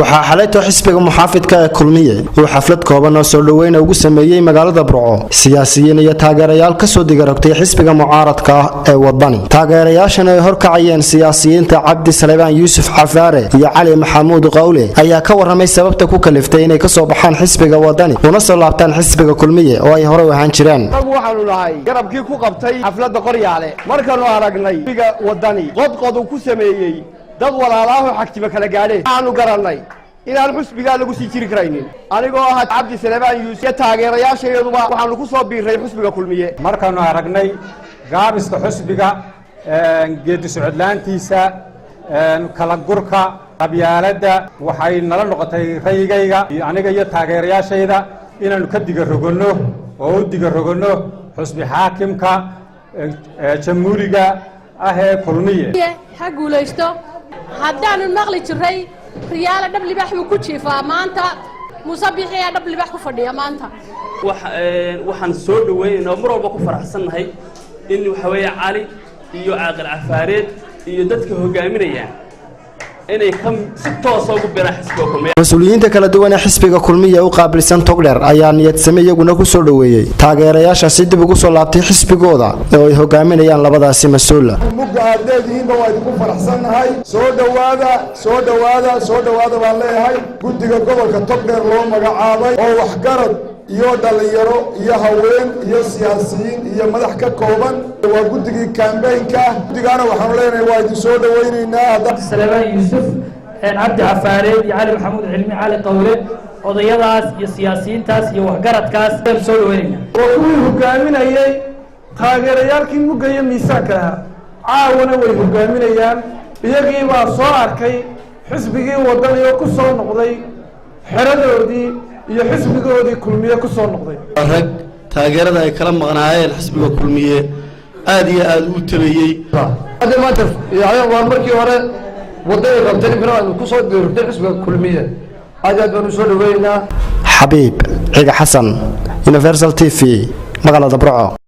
Waxaa xalayto xisbiga muxaafidka ee Kulmiye uu xaflad kooban oo soo dhoweyna ugu sameeyey magaalada Burco siyaasiyiin iyo taageerayaal kasoo digarogtay xisbiga mucaaradka ah ee Wadani. Taageerayaashan ay horkacayeen siyaasiyiinta Cabdi Salebaan Yuusuf Cafaare iyo Cali Maxamuud Qawle ayaa ka waramay sababta ku kaliftay inay kasoo baxaan xisbiga Wadani una soo laabtaan xisbiga Kulmiye oo ay horey u ahaan jireen. Anagu waxaanu nahay garabkii ku qabtay xafladda Qoryaale. Markaanu aragnay xisbiga Wadani qodqod uu ku sameeyey dad walaalaahoo xagtimo kala gaadheen, waxaanu garannay inaan xusbigaa lagu sii jiri karaynin. Anigoo ah Cabdi Salebaan Yuusuf iyo taageerayaashayaduba waxaanu ku soo biirray xusbiga Kulmiye. Markaanu aragnay gaabiska xusbiga, geedi socodlaantiisa, kala gurka, qabyaaladda, waxay nala noqotay rayigayga iyo aniga iyo taageerayaashayda inaannu ka diga roganno oo u diga roganno xusbi xaakimka jamhuuriga ah ee Kulmiye. Ha guulaysto. Haddaanu maqli jiray Riyaala dhab libax buu ku jiifaa, maanta Muuse Biixiyaa dhab libax ku fadhiya maanta. Waxaan soo dhaweynaynaa oo mar walba ku faraxsannahay in waxa weeye Cali iyo Caaqil Cafaareed iyo dadka hogaaminaya inay ka si toosa ugu biraan xisbiga Kulmiye. Mas-uuliyiinta kala duwan ee xisbiga Kulmiya u qaabilsan Togdheer ayaa niyadsame iyaguna ku soo dhoweeyey taageerayaashaasi dib ugu soo laabtay xisbigooda oo ay hogaaminayaan labadaasi mas-uula. Mugga aad leedihiinba waa idinku faraxsannahay. Soo dhowaada, soo dhowaada, soo dhowaada baan leeyahay. Guddiga gobolka Togdheer loo magacaabay oo waxgarad iyo dhallinyaro iyo haween iyo siyaasiyiin iyo madax ka kooban waa guddigii campaignka. Guddigaana waxaanu leenahay waa idin soo dhowaynaynaa. Salebaan Yuusuf, Cabdi Cafaareed iyo Cali Maxamuud Cilmi, Cali Qawle, odayadaas iyo siyaasiyiintaas iyo waxgaradkaas ayaan soo dhaweynayna. Waa kuwii hogaaminayey taageerayaalkii mugga iyo miisaanka lahaa, caawana way hogaaminayaan. Iyagii baa soo arkay xisbigii Wadani oo ku soo noqday xeradoodii iyo xisbigoodii Kulmiye ku soo noqday. Rag taageerada ay kala maqnaayeen xisbiga Kulmiye aad iyo aad u tabayey. Hadda maanta waa markii hore Wadani qabtay, ninkana aynu ku soo dirtay xisbiga Kulmiye. Aad iyo aad baan u soo dhaweynaa. Xabiib Ciga Xasan, Universal TV, magaalada Burco.